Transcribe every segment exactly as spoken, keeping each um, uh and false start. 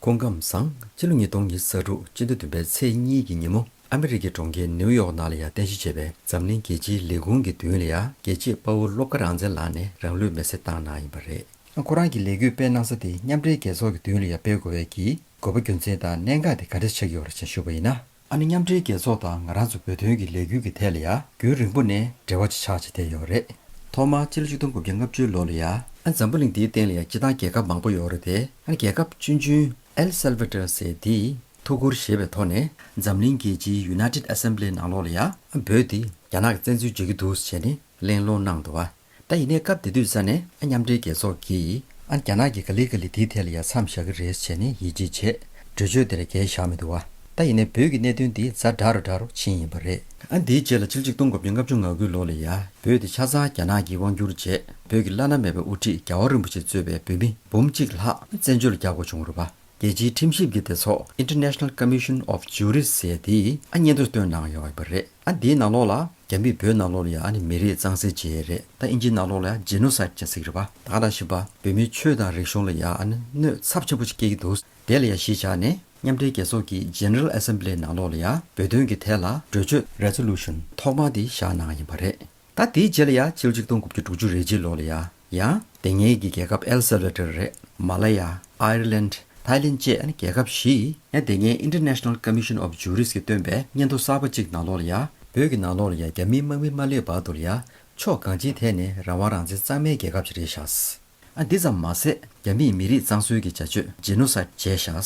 སྐུ་ཁམས་བཟང་། ཕྱི་ལོ་ཉིས་སྟོང་ཉི་ཤུ་རྩ་དྲུག་སྤྱི་ཟླ་བདུན་པའི་ཚེས་གཉིས་ཀྱི་ཉིན་མོ། ཨ་མི་རི་ཀའི་གྲོང་ཁྱེར་ནེའུ་ཡོག་ནང་ལ་ཡང་རྟེན་གཞི་བྱས་པའི་འཛམ་གླིང་རྒྱལ་སྤྱིའི་ལས་ཁུངས་ཀྱི་མདུན་ལ་ཡང་རྒྱལ་གཅེས་དཔའ་བོ་བློ་དགའ་རང་བཙན་ལགས་ནས་རང་ལུས་མེར་སྲེག་བཏང་གནང་ཡིན་པ་རེད། ཁོ་རང་གི་ལས་འགུལ་སྤེལ་གནང་ས་དེ་མཉམ་འབྲེལ་རྒྱལ་ཚོགས་ཀྱི་མདུན་ལ་ཡང་སྤེལ་དགོས་པའི་གི་དགོས་པ་རྒྱུ་མཚན་དང་གནད་འགག་དེ་ག་འདྲ་ཆགས་ཀྱི་ཡོད་རེད་ཅེས་ཞུས་པ་ཡིན་ན། ཨ་ནི་མཉམ་འབྲེལ་རྒྱལ་ཚོགས་དང་ང་རང་ཚོ་བོད་དོན་གྱི་ལས་འགུལ་གྱི་ཐད་ལ་ཡང་རྒྱུན་རིང་པོ་ནས་འབྲེལ་བ་ཅིག་ཆགས་བྱས་བསྡད་ཡོད་རེད། ཐོག་མར་ཕྱི་ལོ་ཆིག་སྟོང་དགུ་བརྒྱ་ལྔ་བཅུ་ལོ་ལ་ཡང་ཨ་འཛམ་བུ་གླིང་འདིའི་སྟེང་ལ་ཡང་སྤྱི་བཏང་རྒྱལ་ཁབ་མང་པོ་ཡོད་རེད་དེ། ཨ་ནི་རྒྱལ་ཁབ་ཆུང་ཆུང་ཨེལ་སེལ་ཝ་ཏོར་ཟེར་དེས་ཐུགས་ཁུར་བཞེས་པའི་ཐོག་ནས་འཛམ་གླིང་རྒྱལ་སྤྱིའི་United Assembly་ནང་ལོགས་ལ་ཡང་ཨ་བོད་འདི་རྒྱ་ནག་གིས་བཙན་འཛུལ་བྱེད་ཀྱི་འདུག་ཟེར་ནས་གླེང་སློང་གནང་འདུག་བ། ད་ཡིན་ནའི་སྐབས་དེ་དུས་ཙ་ནས་ཨ་མཉམ་འབྲེལ་རྒྱལ་ཚོགས་ཀྱིས་ཨ་རྒྱ་ནག་གིས་ག་ལེ་ག་ལེ་དེའི་ཐད་ལ་ཡ་མཚམས་བཞག་གི་རེད་བྱས་ནས་ཡིད་ཆེས་བྱས། གྲོས་ཆོད་དེ་ལ་འགལ་བཞག་མི་འདུག་བ། ད་ཡིན་ནའི་བོད་ཀྱི་གནད་དོན་འདི་ཛ་དྲག་རུ་དྲག་རུ་ཕྱིན་ཡིན་པ་རེད། ཨ་འདིའི་རྗེས་ལ་ཕྱི་ལོ་ཆིག་སྟོང་དགུ་བརྒྱ་ལྔ་བཅུ་ང་དགུ་ལོ་ལ་ཡ་བོད་དེ་ཆ་ཚང་རྒྱ་ནག་གིས་དབང་བསྒྱུར་བྱས། བོད་ཀྱི་བླ་ན་མེད་པའི་དབུ་ཁྲིད་རྒྱལ་བ་རིན་པོ་ཆེ་གཙོས་པའི་བོད་མི་འབུམ་གཅིག་ལྷག་བཙན་བྱོལ་ལ་རྒྱག་དགོས་བྱུང་བ་རེད་པ། རྒྱལ་སྤྱིའི་ཁྲིམས་ཞིབ་ཀྱི་སྡེ་ཚོགས་International Commission of Jurists་ཟེར་དེས་ཨ་སྙན་ཐོ་བཏོན་གནང་ཡོད་པ་རེད། ཨ་འདིའི་ནང་ལོགས་ལ་རྒྱ་མིས་བོད་ནང་ལོགས་ལ་ཡང་ཨ་ནི་མི་རིགས་གཙང་སེལ་བྱས་རེད། ད་ཨིན་ཇིའི་ནང་ལོགས་ལ་ཡང་Genocide་ཅེས་ཟེར་གྱི་རེད་པ། ད་ག་ནང་བཞིན་པ་བོད་མིའི་ཆོས་དང་རིག་གཞུང་ལ་ཡང་ཨ་ནི་གནོད་ཚབས་ཆེན་པོ་ཞིག་སྐྱེལ་གྱི་འདུག་དེ་ལ་ཡང་གཞི་བཞག་ནས་མཉམ་འབྲེལ་རྒྱལ་ཚོགས་ཀྱི་General Assembly་ནང་ལོགས་ལ་ཡང་བོད་དོན་གྱི་ཐད་ལ་གྲོས་ཆོད་Resolution་ཐོག་མ་དེ་བཞག་གནང་ཡིན་པ་རེད། ད་དེའི་རྗེས་ལ་ཡང་ཕྱི་ལོ་ཆིག་སྟོང་དགུ་བརྒྱ་དྲུག་ཅུ་རེ་གཅིག་ལོ་ལ་ཡང་ཡང་དེ་སྔའི་གི་རྒྱལ་ཁབ་ཨེལ་སེལ་ཝ་ཏོར་རེད། མ་ལ་ཡ། ཨའི་རི་ལན། ཐའི་ལན་བཅས་ཨ་ནི་རྒྱལ་ཁབ་བཞི་ཡང་དེ་སྔའི་International Commission of Jurists་གིས་བཏོན་པའི་སྙན་ཐོ་གསར་པ་གཅིག་ནང་ལོགས་ལ་ཡང་བོད་ཀྱི་ནང་ལོགས་ལ་ཡང་རྒྱ་མིའི་དམག་མི་མ་སླེབས་བར་དུ་ལ་ཡང་ཕྱོགས་གང་ཅིའི་ཐད་ནས་རང་དབང་རང་བཙན་གཙང་མའི་རྒྱལ་ཁབ་ཅིག་རེད་བཞག་ཨ་འདི་ཙམ་མ་ཟད་རྒྱ་མིས་མི་རིགས་གཙང་བཟོའི་གི་བྱ་སྤྱོད་Genocide་བྱས་བཞག་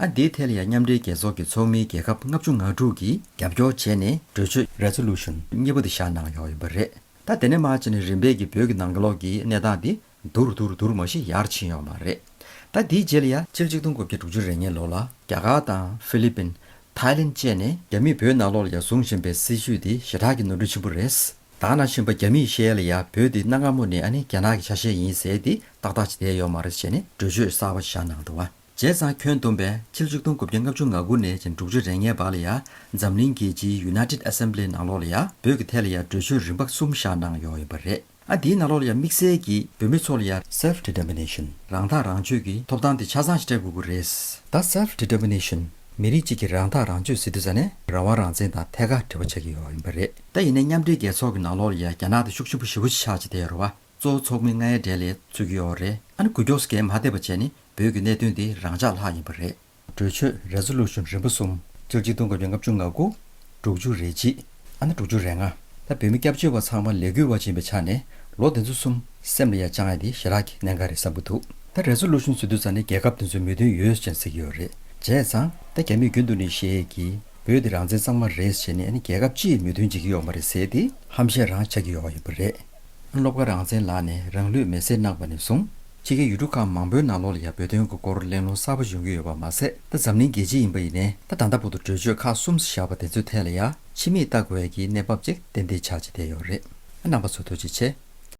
ཨ་འདིའི་ཐད་ལ་ཡང་མཉམ་འབྲེལ་རྒྱལ་ཚོགས་ཀྱི་ཚོགས་མིའི་རྒྱལ་ཁབ་ལྔ་བཅུ་ང་དྲུག་གིས་རྒྱབ་སྐྱོར་བྱས་ནས་གྲོས་ཆོད་Resolution་གཉིས་པ་དེ་བཞག་གནང་ཡོད་ཡིན་པ་རེད། ད་དེ་ནས་མར་བྱས་ནས་རིམ་པས་ཀྱི་བོད་ཀྱི་ནང་ལོགས་ཀྱི་གནས་སྟངས་འདི་མདུར་མདུར་མདུར་མ་ཞིག་ཡར་ཕྱིན་ཡོད་མ་རེད། ད་འདིའི་རྗེས་ལ་ཡང་ཕྱི་ལོ་ཆིག་སྟོང་དགུ་བརྒྱ་དྲུག་ཅུ་རེ་ལྔ་ལོ་ལ་རྒྱ་གར་དང་ཧྥི་ལི་པིན། ཐའི་ལན་བཅས་ནས་རྒྱ་མིས་བོད་ནང་ལོགས་ལ་ཡང་བཟུང་བཞིན་པའི་སྲིད་བྱུས་འདི་ཞེ་དྲག་གི་ནོར་འཁྲུལ་ཆེན་པོ་རེད། ད་ག་ནང་བཞིན་པ་རྒྱ་མིས་བཤད་ཡ་ལ་ཡང་བོད་འདི་གནའ་སྔ་མོ་ནས་ཨ་ནི་རྒྱ་ནག་གི་ཆ་ཤས་ཡིན་ཟེར་འདི་ཏག་ཏག་ཅིག་བསྡད་ཡོད་མ་རེད་ཟེར་ནས་གྲོས་ཆོད་གསར་པ་བཞག་གནང་འདུག་བ། བྱས་ཙང་ཁྱོན་བསྡོམས་པས་ཕྱི་ལོ་ཆིག་སྟོང་དགུ་བརྒྱ་ལྔ་བཅུ་ང་དགུ་ནས་བྱས་དྲུག་ཅུ་རེ་ལྔའི་བར་ལ་ཡང་འཛམ་གླིང་རྒྱལ་སྤྱིའི་United Assembly་ནང་ལོགས་ལ་ཡང་བོད་ཀྱི་ཐད་ལ་ཡང་གྲོས་ཆོད་རིམ་པ་གསུམ་བཞག་གནང་ཡོད་ཡིན་པ་རེད། ཨ་དེའི་ནང་ལོགས་ལ་ཡང་དམིགས་བསལ་གྱིས་བོད་མི་ཚོ་ལ་ཡང་Self Determination་རང་ཐག་རང་གཅོད་ཀྱི་ཐོབ་ཐང་དེ་ཆ་ཚང་ཞིག་སྤྲད་དགོས་ཀྱི་རེད། ད་Self Determination་མི་རིགས་གཅིག་གི་རང་ཐག་རང་གཅོད་ཟེར་དུས་ཙ་ནས་རང་དབང་རང་བཙན་དང་ཐད་ཀར་འབྲེལ་བ་ཆགས་ཀྱི་ཡོད་ཡིན་པ་རེད། ད་ཡིན་ནའི་མཉམ་འབྲེལ་རྒྱལ་ཚོགས་ཀྱི་ནང་ལོགས་ལ་ཡང་རྒྱ་ནག་དེ་ཤུགས་ཆེན་པོ་ཞེ་པོ་ཅིག་ཆགས་ཀྱི་བསྡད་ཡོད་རེད་བ། གཙོ་བོ་ཚོགས་མི་ལྔའི་གྲས་ལ་ཚུད་ཀྱི་ཡོད་རེད། ཨ་ནི་འགུལ་སྐྱོད་སྐད་མ་བསྡད་པ་བྱས་ནས་བོད་ཀྱི་གནད་དོན་དེ་རང་འཇགས་ལྷག་ཡིན་པ་རེད། གྲོས་ཆོད་Resolution་རིམ་པ་གསུམ་ཕྱི་ལོ་ཆིག་སྟོང་དགུ་བརྒྱ་ལྔ་བཅུ་ང་དགུ། དྲུག་ཅུ་རེ་གཅིག་ཨ་ནི་དྲུག་ཅུ་རེ་ལྔ། ད་བོད་མི་སྐྱབས་བཅོལ་བ་ཚང་མ་ལས་འགུལ་བ་ཅིག་ཡིན་པའི་ཆ་ནས་ལོ་དེ་ཚོ་གསུམ་སེམས་ལ་ཡ་བཅངས་ཡ་དེ་ཞེ་དྲག་གི་གནད་འགག་རེད་བསམ་གྱི་འདུག་ད་Resolution་ཟེར་དུས་ཙ་ནས་རྒྱལ་ཁབ་དེ་ཚོའི་མོས་མཐུན་ཡོད་ཅེས་ཟེར་གྱི་ཡོད་རེད། བྱས་ཙང་ད་རྒྱ་མིས་རྒྱུན་དུ་ནས་བཤད་ཡས་ཀྱི་བོད་དེ་རང་བཙན་གཙང་མ་རེད་ཟེར་ནས་ཨ་ནི་རྒྱལ་ཁབ་སྤྱིས་མོས་མཐུན་བྱེད་ཀྱི་ཡོད་མ་རེད་ཟེར་ཏེ་ཧམ་བཤད་རང་ཆགས་ཀྱི་ཡོད་ཡིན་པ་རེད། བློ་དགའ་རང་བཙན་ལགས་ནས་རང་ལུས་མེར་སྲེག་གནང་བ་ནས་བཟུང་ཕྱི་རྒྱལ་ཡུལ་གྲུ་ཁག་མང་པོའི་ནང་ལོགས་ལ་ཡང་བོད་དོན་གྱི་སྐོར་གླེང་སློང་གསར་པ་ཡོང་གི་ཡོད་པ་མ་ཟད། ད་འཛམ་གླིང་རྒྱལ་སྤྱི་ཡིན་པ་ཡིན་ནའི་ད་ད་ལྟ་བར་དུ་གྲོས་ཆོད་ཁག་གསུམ་བཞག་པ་དེ་ཚོའི་ཐད་ལ་ཡང་ཕྱི་མིག་ལྟ་དགོས་ཡ་གི་གནས་བབ་ཅིག་ཏན་ཏན་ཆགས་ཀྱི་བསྡད་ཡོད་རེད། རྣམ་པ་ཚོ་ཐུགས་རྗེ་ཆེ།